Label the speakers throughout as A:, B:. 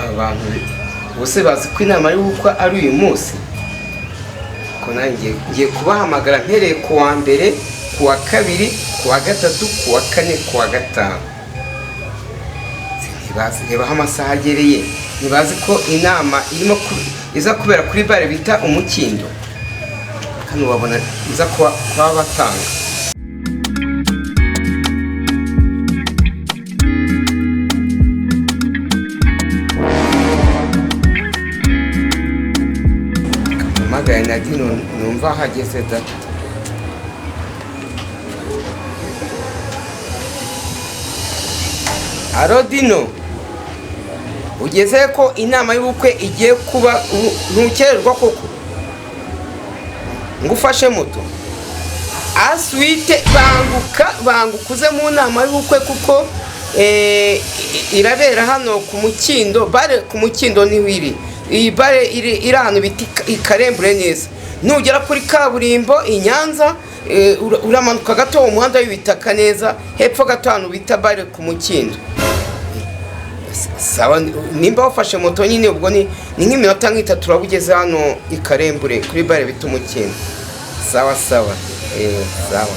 A: Abantu bose bazi ko inama y'ubukwe ari uyu munsi, ko nanjye ngiye kubahamagara mpereye ku wa mbere, ku wa kabiri, ku wa gatatu, ku wa kane, ku wa gatanu. Ntibazi, reba aho amasaha agereye, ntibazi ko inama irimo iza kubera kuri bare bita Umukindo. Hano babona iza kuba batanga. Mpamagaye na Dino, numva ahageze da. Aro Dino, ugeze ko inama y'ubukwe igiye kuba, ntukererwa koko? Ngufashe moto aswite. Banguka, banguka uze mu nama y'ubukwe, kuko irabera hano ku Mukindo, bare ku Mukindo niho iri. Iyi bare iri ahantu bita Ikarembure neza. Nugera kuri kaburimbo i Nyanza, uramanuka gato mu muhanda w'ibitaka neza, hepfo gato ahantu bita bare ku Mukindo. Sawa, nimba wafashe moto nyine, ubwo ni nk'iminota nk'itatu uraba ugeze hano i Karembure kuri bare bita Umukindo. Sawa sawa, sawa.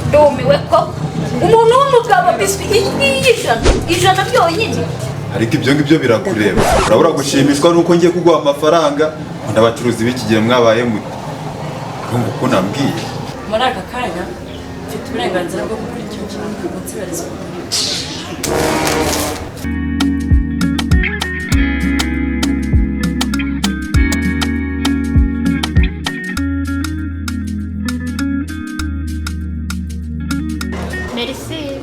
B: Ndumiwe ko umuntu w'umugabo biswi iyi ngiyi 100, 100 byonyine.
C: Ariko ibyo ngibyo birakureba? Urabura gushimishwa nuko ngiye kuguha amafaranga? Ngo abacuruzi b'iki gihe mwabaye mute? Urumva uko nambwiye?
D: Muri aka kanya mfite uburenganzira bwo gukora icyo kintu unsibariza.
B: Merci.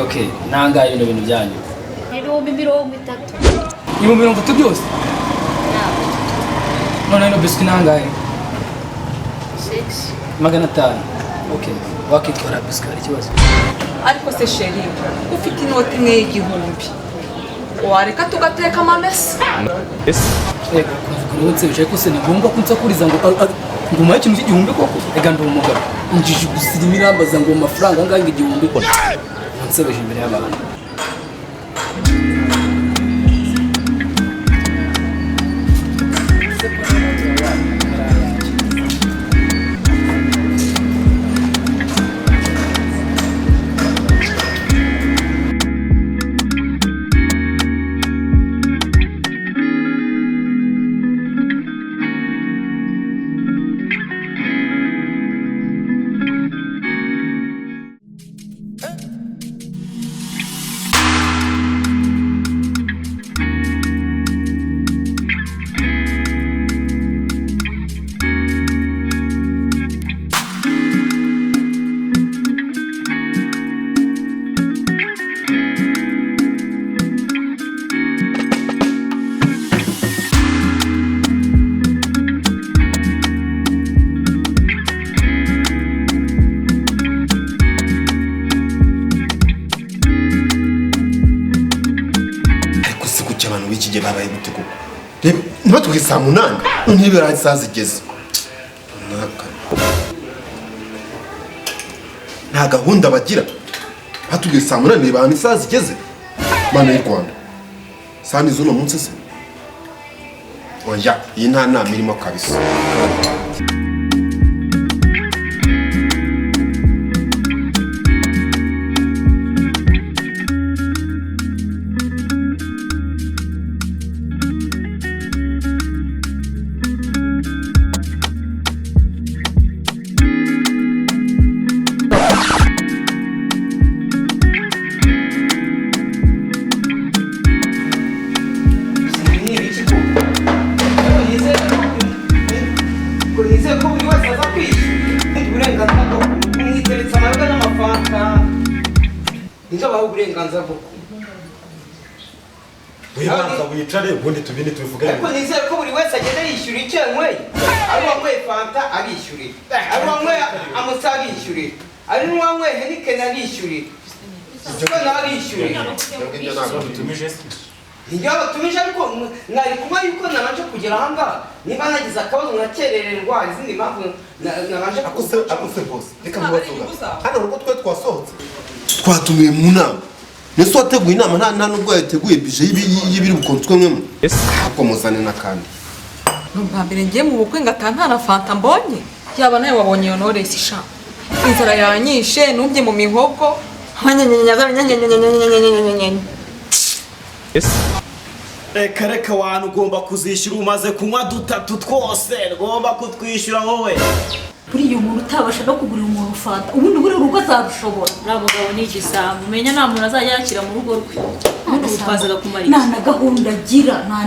E: Okay, nangahe bino bintu byanyu?
B: 30,000.
E: 30,000 byose? None ino biswi nangahe? 500. Okay, wakitwara biswi, hari ikibazo?
F: Ariko se chéri, ufite inoti imwe y'igihumbi, wareka tugateka amamesa?
E: Ego, kuvuga umunsi bicaye ko se ni ngombwa ko nsakuriza ngo ngo umpaye ikintu cy'igihumbi koko? Ega ndi umugabo, injiji gusa irimo irambaza ngo amafaranga angahe ngo igihumbi, unsebeje imbere y'abantu.
G: Ariko se kuki abantu b'iki gihe babaye gute koko? Reba, ntibatubwiye saa 8, none niba isaha zigeze. Runaka. Nta gahunda bagira. Batubwiye saa 8, reba ahantu isaha zigeze. Mana y'u Rwanda. Saa ni z'uno munsi se? Oya, iyi nta nama irimo kabisa.
A: Ni ibiki koko? Ngo nizere ko buri wese aza kwishyura uburenganzira bwo kunywa, mwiteretse amayoga n'amafanta, nibyo baha uburenganzira bwo kunywa.
C: Wibanza wicare, ubundi tubindi tubivuge.
A: Ariko nizere ko buri wese agenda yishyura icyo yanyweye. Ari uwanyweye fanta arishyurira, ari uwanyweye amusa arishyurira, ari n'uwanyweye Heineken arishyurira, siko nawe arishyurira. Nibyo batumije, ariko nari kuba yuko nabanje kugera ahangaha, niba nagize akabazo nkakerererwa, hari izindi mpamvu nabanje.
G: Ako se boss, reka nkubaze, hano urugo twe twasohotse twatumiwe mu nama, mbese wateguye inama nta nubwo yateguye bije y'ibiri bukontswemwemo, ahubwo muzane n'akandi.
F: Ni ubwa mbere ngiye mu bukwe ngataha nta na fanta mbonye. Yaba nawe wabonye iyo Knowless sha, inzara yanyishe, nubye mu mihogo.
H: Reka reka, wantu ugomba kuzishyura, umaze kunywa dutatu twose, ugomba kutwishyura wowe.
B: Buriya umuntu utabasha no kugurira umuntu fanta, ubundi buriya urugo azarushobora?
D: Uriya mugabo ni igisambo, umenya nta muntu azajya yakira mu rugo rwe. Ubundi ubu twazaga kumara
B: Nta
D: iki?
B: na gahunda agira, nta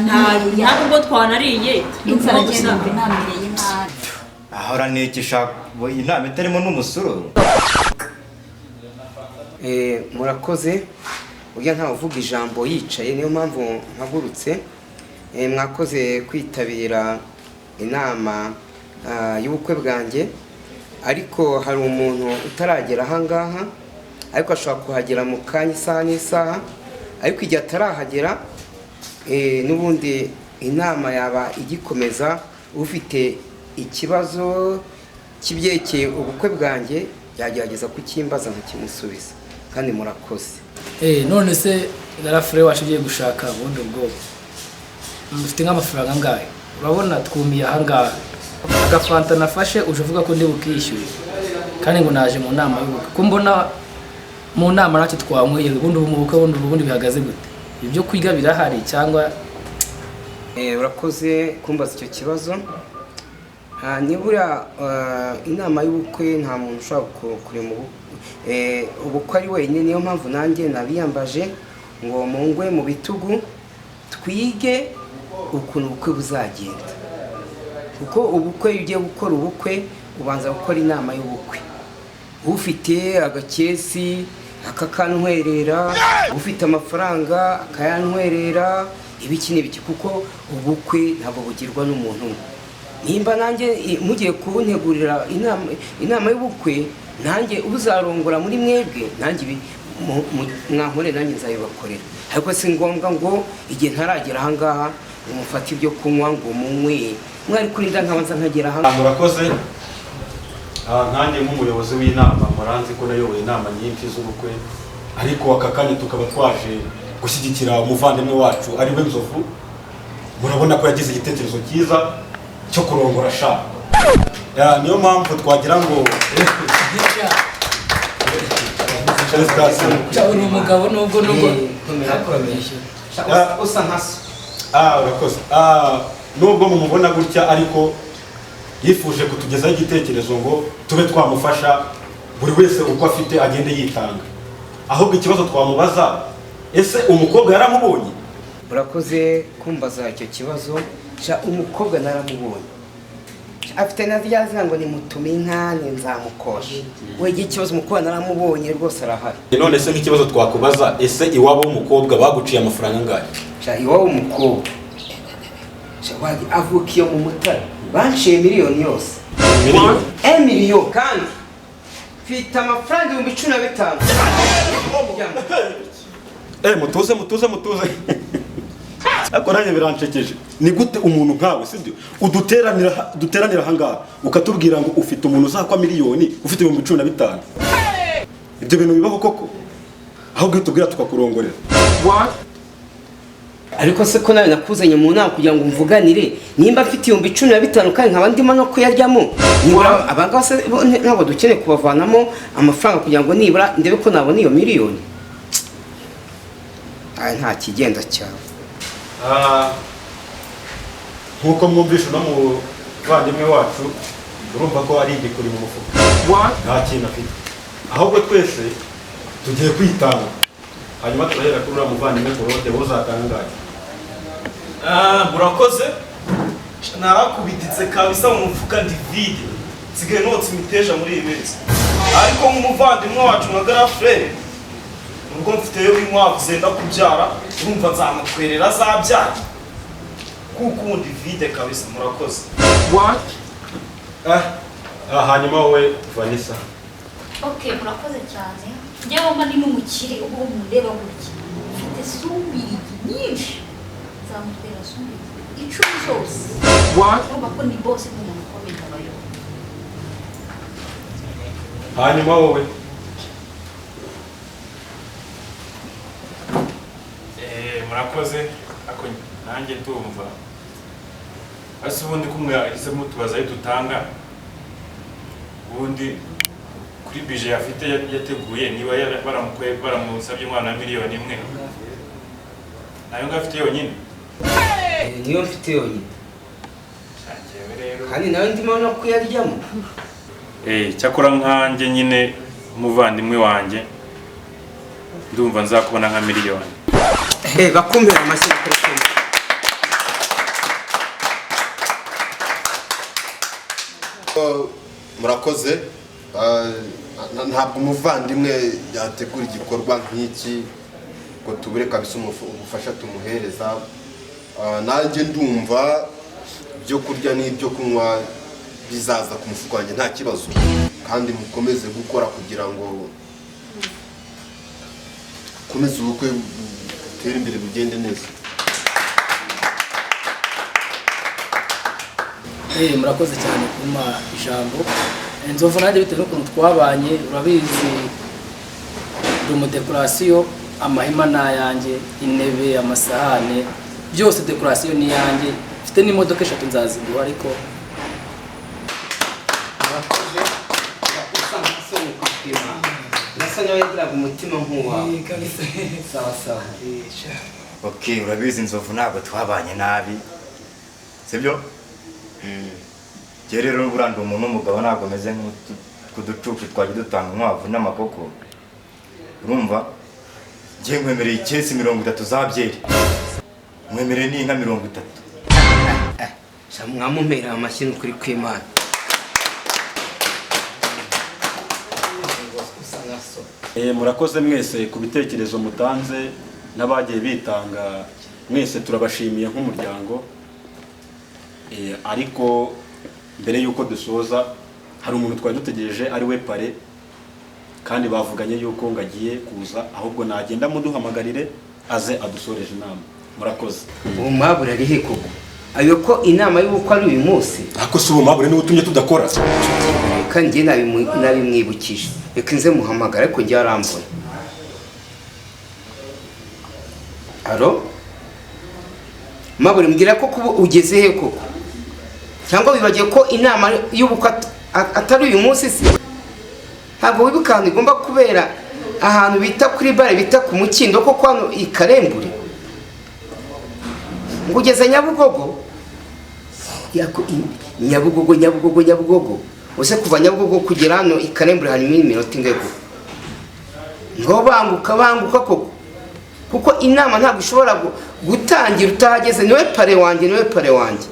D: Nta nubwo twanariye.
B: Inzara
D: Gusa.
B: agenda numva inamereye nabi.
I: Ahora nikisha inama itarimo n'umusururu.
A: Murakoze. Burya ntawe uvuga ijambo yicaye, niyo mpamvu mpagurutse. Mwakoze kwitabira inama y'ubukwe bwanjye, ariko hari umuntu utaragera ahangaha, ariko ashobora kuhagera mu kanya, isaha n'isaha. Ariko igihe atarahagera, n'ubundi inama yaba igikomeza. Ufite ikibazo cy'ibyerekeye ubukwe bwanjye yagerageza kukimbaza nkakimusubiza, kandi murakoze.
E: None se garafure wacu ugiye gushaka, ubundi ubwo mufite nk'amafaranga angahe? Urabona twumiye ahangaha, agafanta nafashe uje uvuga ko ndi bukishyure, kandi ngo naje mu nama y'ubukwe, ko mbona mu nama ntacyo twanyweye. Ubundi ubu mu bukwe, ubundi bihagaze gute? Ibyo kwiga birahari cyangwa?
A: Urakoze kumbaza icyo kibazo. Nibura inama y'ubukwe nta muntu ushobora kurema ubukwe ari wenyine, niyo mpamvu nanjye nabiyambaje ngo mungwe mu bitugu, twige ukuntu ubukwe buzagenda. Kuko ubukwe, iyo ugiye gukora ubukwe, ubanza gukora inama y'ubukwe. Ufite agakesi akakantwerera, ufite amafaranga akayantwerera, ibiki n'ibiki, kuko ubukwe ntabwo bugirwa n'umuntu umwe. Nimba nanjye mugiye kuntegurira inama y'ubukwe, nanjye uzarongora muri mwebwe, nanjye ibi mwankore nanjye nzabibakorera. Ariko si ngombwa ngo igihe ntaragera ahangaha ngo mufate ibyo kunywa ngo munywe, mwari kurinda nkabanza nkagera ahangaha.
J: Murakoze. Nkanjye nk'umuyobozi w'inama muranzi ko nayoboye inama nyinshi z'ubukwe, ariko aka kanya tukaba twaje gushyigikira umuvandimwe wacu ari we Nzovu. Murabona ko yagize igitekerezo cyiza cyo kurongora sha. Niyo mpamvu twagira ngo
E: uri umugabo nubwo
A: usa nka so.
J: Urakoze. Nubwo mumubona gutya ariko yifuje kutugezaho igitekerezo ngo tube twamufasha, buri wese uko afite agende yitanga. Ahubwo ikibazo twamubaza, ese umukobwa yaramubonye?
A: Urakoze kumbaza icyo kibazo. Sha umukobwa naramubonye, afite na rya zina ngo nimutume inka nzamukosha. Wege ikibazo umukobwa naramubonye rwose arahari.
J: None se nk'ikibazo twakubaza, ese iwabo w'umukobwa baguciye amafaranga angahe?
A: Sha iwabo w'umukobwa avukiye mu Mutara, banciye miliyoni yose. Miliyoni kandi mfite amafaranga 15,000.
J: Mutuze mutuze mutuze. Ariko nanjye biranshekeje. Ni gute umuntu nkawe, sibyo, uduteranira ahangaha ukatubwira ngo ufite umuntu uzakwa miliyoni ufite 15,000? Ibyo bintu bibaho koko? Ahubwo tubwira tukakurongorera.
A: Ariko se ko nawe nakuzanye mu nama kugira ngo mvuganire, nimba mfite 15,000 kandi nkaba ndimo no kuyaryamo, nibura abangaba se ntabwo dukeneye kubavanamo amafaranga kugira ngo nibura ndebe ko nabona iyo miliyoni? Nta kigenda cyawe.
J: Nkuko mwumvishe no muvandimwe wacu, urumva ko ari igikuri mu mufuka, nta kintu afite. Ahubwo twese tugiye kwitanga, hanyuma turahera kuri uriya muvandimwe Claude, wowe uzatanga angahe?
H: Murakoze. Narakubititse kabisa mu mufuka ndi vide, nsigaye notsa imiteja muri iyi minsi. Ariko nk'umuvandimwe wacu nka Garafure, ubwo mfiteyo inkwavu zenda kubyara, urumva nzamutwerera azabyara, kuko ubundi vide kabisa. Murakoze.
J: Hanyuma wowe Vanessa.
B: Okay, murakoze cyane. Njyewe mba ni n'umukire, ubwo mundeba gutya mfite sumbirigi nyinshi, nzamutwera sumbirigi 10 zose. Urumva ko ni bose nk'umuntu ukomeye abayoboye.
J: Hanyuma wowe
K: murakoze. Ako nanjye ndumva ase ubundi kumwe ise mutubaza ayo dutanga, ubundi kuri bije afite yateguye, niba baramusabye umwana wa 1,000,000 nayo ngafite yonyine.
A: Niyo mfite yonyine kandi nawe ndimo no kuyaryamo.
K: Cyakora nkanjye nyine umuvandimwe wanjye ndumva nzakubona nka miliyoni.
A: Bakumpera amashyi kuri kumwe.
G: Murakoze. Ntabwo umuvandimwe yategura igikorwa nk'iki ngo tubure kabisa ubufasha tumuhereza. Nanjye ndumva ibyo kurya n'ibyo kunywa bizaza ku mufuka wanjye nta kibazo, kandi mukomeze gukora kugira ngo komeze ubukwe butere imbere bugende neza.
E: Murakoze cyane kuma ijambo. Nzovu nanjye bitewe n'ukuntu twabanye, urabizi ndi umudekorasiyo, amahema ni ayanjye, intebe, amasahane, byose dekorasiyo ni iyanjye. Mfite n'imodoka 3 nzaziguha. Ariko
A: nasa nawe yagiraga umutima nk'uwawe. Sawa sawa.
I: Okay, urabizi Nzovu ntabwo twabanye nabi, sibyo? Njye rero burandi umuntu w'umugabo ntabwo meze nk'uducucu twajya dutanga inkwavu n'amakoko. Urumva njye nkwemereye ikesi 30 za byeri, nkwemereye n'inka 30.
A: Sha mwamumpera amashyi n'ukuri kw'Imana.
J: Murakoze mwese ku bitekerezo mutanze n'abagiye bitanga, mwese turabashimiye nk'umuryango. Ariko mbere y'uko dusoza hari umuntu twari dutegereje ari we pare, kandi bavuganye yuko ngagiye kuza, ahubwo nagenda muduhamagarire aze adusoreje inama. Murakoze.
A: Ubu mabure ari he koko? Ayo ko inama y'ubukwe ari uyu munsi.
J: Ako si ubu mabure niwe utumye tudakora.
A: Kandi njye nabimwibukije. Reka nze muhamagara ariko njye arambona. Alo? Mabure mbwira ko kuba ugeze he koko? Cyangwa wibagiwe ko inama y'ubukwe atari uyu munsi se? Ntabwo wibuka ahantu igomba kubera, ahantu bita kuri bare bita ku Mukindo koko hano i Karembure? Ngo ugeze Nyabugogo? Nyabugogo, Nyabugogo, Nyabugogo. Use kuva Nyabugogo kugera hano i Karembure harimo iminota ingahe koko? Ngo banguka banguka koko, kuko inama ntabwo ishobora gutangira utahageze. Niwe pare wanjye, niwe pare wanjye.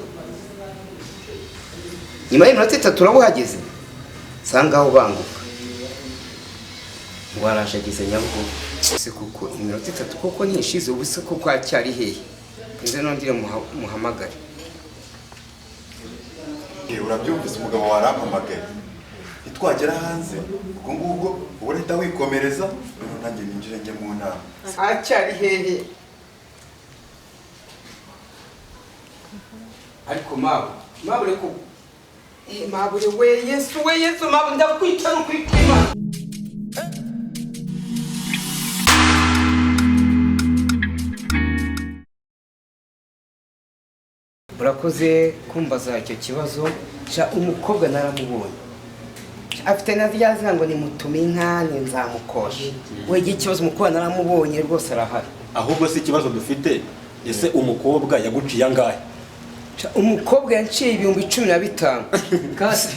A: Nyuma y'iminota 3 urabuhageze, sanga aho banguka. Ngo araje ageze Nyabugogo. Se kuko iminota 3 koko ntishize, ubu se koko acyari hehe? Nze nongere muhamagare.
C: Urabyumvise umugabo warampamagaye. Nitwagera hanze ubwo ngubwo urahita wikomereza, noneho nanjye ninjire njye mu nama.
A: Acyari hehe? Ariko mabu, mabure koko. Mabure we Yesu, we Yesu, mabu ndakwica no kwipima. Urakoze kumbaza icyo kibazo. Sha umukobwa naramubonye, afite na rya zina ngo nimutume inka nzamukosha. We ikibazo umukobwa naramubonye rwose arahari.
J: Ahubwo si ikibazo dufite, ese umukobwa yaguciye angahe?
A: Umukobwa yanciye 15,000. Kasi